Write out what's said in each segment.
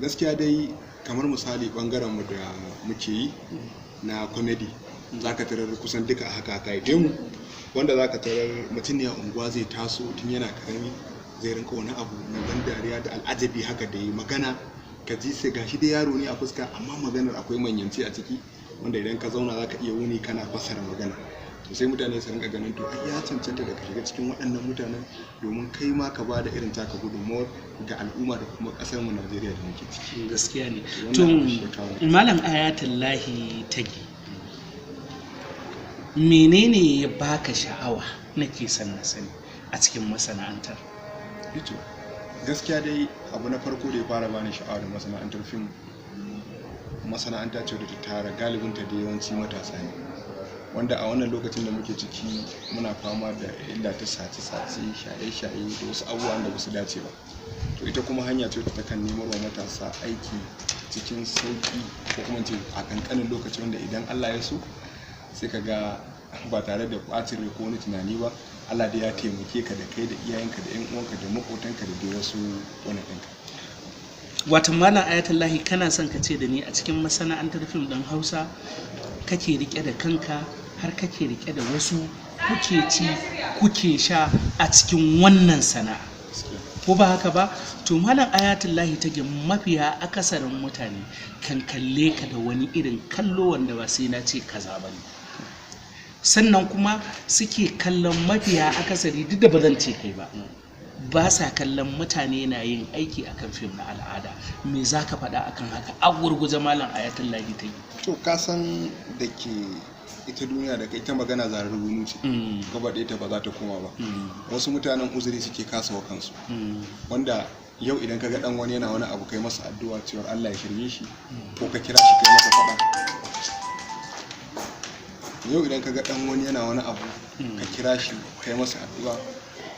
Gaskiya dai, kamar misali bangaren mu da muke yi na comedy, zaka tarar kusan duka a haka aka haife mu, wanda zaka tarar mutum ne a unguwa zai taso tun yana karami zai rinka wani abu na ban dariya da al'ajabi haka, da yi magana ka ji sai gashi dai yaro ne a fuska, amma maganar akwai manyanci a ciki, wanda idan ka zauna zaka iya wuni kana fassara magana. To sai mutane su rinka ganin, to ai ya cancanta da ka shiga cikin waɗannan mutanen domin kai ma ka ba da irin taka gudunmawar ga al'umma da kuma ƙasar mu Najeriya da muke ciki. Gaskiya ne. Wannan To, abu shi ya kawo ni. Malam Ayatullahi Tage, menene ya baka sha'awa, nake son na sani, a cikin masana'antar? Ito gaskiya dai, abu na farko da ya fara bani sha'awa da masana'antar fim, masana'anta ce da ta tara galibinta da yawanci matasa ne, wanda a wannan lokacin da muke ciki muna fama da illa ta sace-sace, shaye-shaye da wasu abubuwan da ba su dace ba. To ita kuma hanya ce ta kan nemar wa matasa aiki cikin sauki, ko kuma in ce a kankanin lokaci, wanda idan Allah ya so sai ka ga ba tare da ɓacin rai ko wani tunani ba, Allah dai ya taimake ka da kai da iyayenka da yan uwanka da maƙotanka da dai wasu wani ɗinka. Wato Malam Ayatullahi, kana son ka ce da ni a cikin masana'antar fim ɗin Hausa kake rike da kanka, har kake rike da wasu, kuke ci kuke sha a cikin wannan sana'a, ko ba haka ba? To Malam Ayatullahi Tage, mafiya akasarin mutane kan kalle ka da wani irin kallo wanda ba sai na ce kaza ba ne. Sannan kuma suke kallon mafiya akasari, duk da ba zan ce kai ba, ba sa kallon mutane na yin aiki akan fim na al'ada. Me za ka faɗa akan haka a gurguje, Malam Ayatullahi Tage? To ka san da ke ita duniya da ita magana zarar bunu ce, gaba ɗaya ta ba za ta koma ba. Wasu mutanen uzuri suke kasa wa kansu, wanda yau idan ka ga dan wani yana wani abu, kai masa addu'a cewar Allah ya shirye shi, ko ka kira shi kai masa faɗa. Yau idan ka ga dan wani yana wani abu, ka kira shi kai masa addu'a,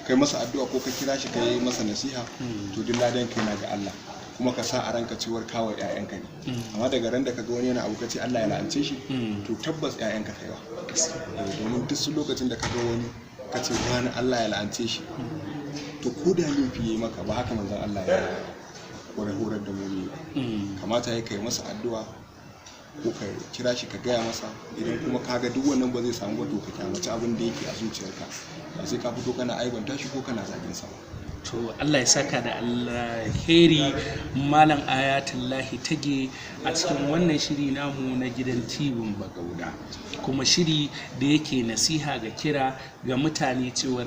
kai masa addu'a ko ka kira shi kai masa nasiha, to duk ladan kai na ga Allah, kuma ka sa a ranka cewar kawai ƴaƴanka ne. Amma daga ran da ka ga wani yana abu ka ce Allah ya la'ance shi, to tabbas ƴaƴanka kaiwa. Domin duk su lokacin da ka ga wani ka ce wani Allah ya la'ance shi, to ko da laifi yayi maka, ba haka manzon Allah ya horar da mu ne ba. Kamata ya kai masa addu'a ko ka kira shi ka gaya masa. Idan kuma ka ga duk wannan ba zai samu ba, to ka kyamaci abin da yake a zuciyarka, ba sai ka fito kana aibanta shi ko kana zagin sa ba. To Allah ya saka da alheri, Malam Ayatullahi Tage, a cikin wannan shiri namu na gidan tibin Bagauda, kuma shiri da yake nasiha ga kira ga mutane cewar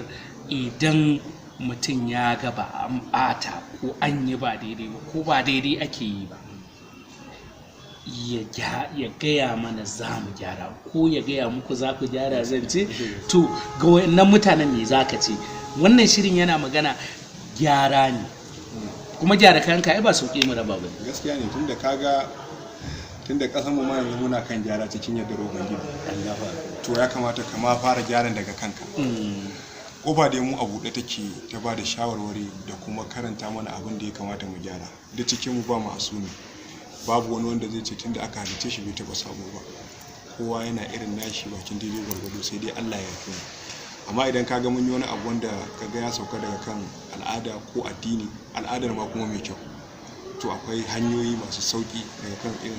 idan mutum ya ga ba an bata ko an yi ba daidai ba, ko ba daidai ake yi ba, ya gaya mana, za mu gyara, ko ya gaya muku za ku gyara, zan ce. To ga wayannan mutanen ne za ka ce wannan shirin yana magana gyara ne, kuma gyara kayanka ai ba sauƙi mu raba ba ne. Gaskiya ne, tunda kaga tunda kasan mu ma yanzu muna kan gyara cikin yardar Ubangiji, to ya kamata ka ma fara gyaran daga kanka. Kofa dai mu a buɗe take ta ba da shawarwari da kuma karanta mana abin da ya kamata mu gyara. Da cikin mu ba mu asumi, babu wani wanda zai ce tunda aka halicce shi bai taɓa sabo ba. Kowa yana irin nashi bakin daidai gwargwado, sai dai Allah ya fi mu. Amma idan ka ga mun yi wani abu wanda ka ga ya sauka daga kan al'ada ko addini, al'adar ma kuma mai kyau, to akwai hanyoyi masu sauki daga kan irin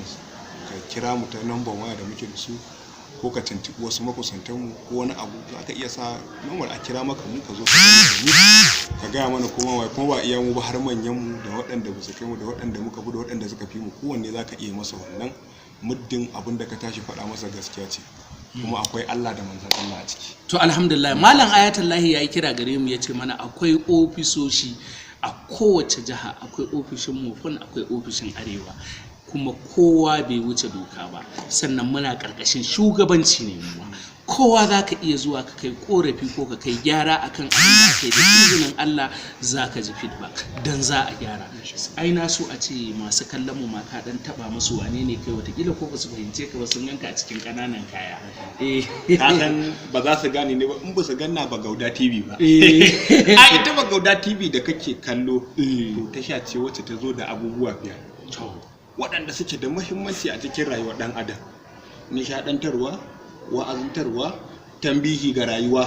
ka kira mu ta namban waya da muke da su, ko ka tuntuɓi wasu makusantanmu ko wani abu. Za ka iya sa normal a kira maka mu, ka zo ka zauna da mu, ka gaya mana. Kuma wai kuma ba iya mu ba, har manyan mu da waɗanda ba su kai mu da waɗanda muka fi da waɗanda suka fi mu, kowanne za ka iya masa wannan, muddin abin da ka tashi faɗa masa gaskiya ce, kuma akwai Allah da manzon Allah a ciki. To alhamdulillah, Malam Ayatullahi ya yi kira gare mu, ya ce mana akwai ofisoshi a kowace jiha, akwai ofishin Mofin, akwai ofishin Arewa, kuma kowa bai wuce doka ba. Sannan muna ƙarƙashin shugabanci ne mu, kowa za ka iya zuwa ka kai korafi ko ka kai gyara akan abin da aka yi, da izinin Allah za ka ji feedback don za a gyara. Ai na so a ce masu kallon mu ma ka dan taba musu wane ne kai, watakila ko ba su fahimce ka ba, sun ganka a cikin ƙananan kaya, eh. Ka san ba za su gane ne ba in ba su ganna ba Gauda TV ba. A ita ba Gauda TV da kake kallo, to tasha ce wacce ta zo da abubuwa biyar waɗanda suke da muhimmanci a cikin rayuwar ɗan adam: nishaɗantarwa, wa'azantarwa, Tambihi ga rayuwa,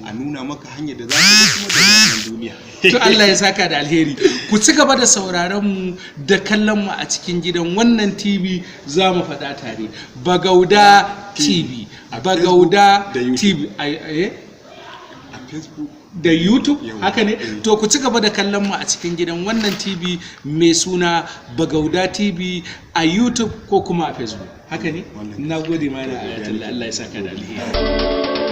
a nuna maka hanyar da za ka bi kuma da gyaran duniya. To, Allah ya saka da alheri. Ku ci gaba da sauraron mu da kallon mu a cikin gidan wannan TV. Za mu faɗa tare: Bagauda TV. A Bagauda Facebook da YouTube. TV. A Facebook. Da YouTube. Yawwa. Haka ne. Eh. To, ku ci gaba da kallon mu a cikin gidan wannan TV mai suna Bagauda TV a YouTube ko kuma a Facebook. Haka ne. Wannan. Na gode, mana Ayatollah. Allah ya saka da alheri.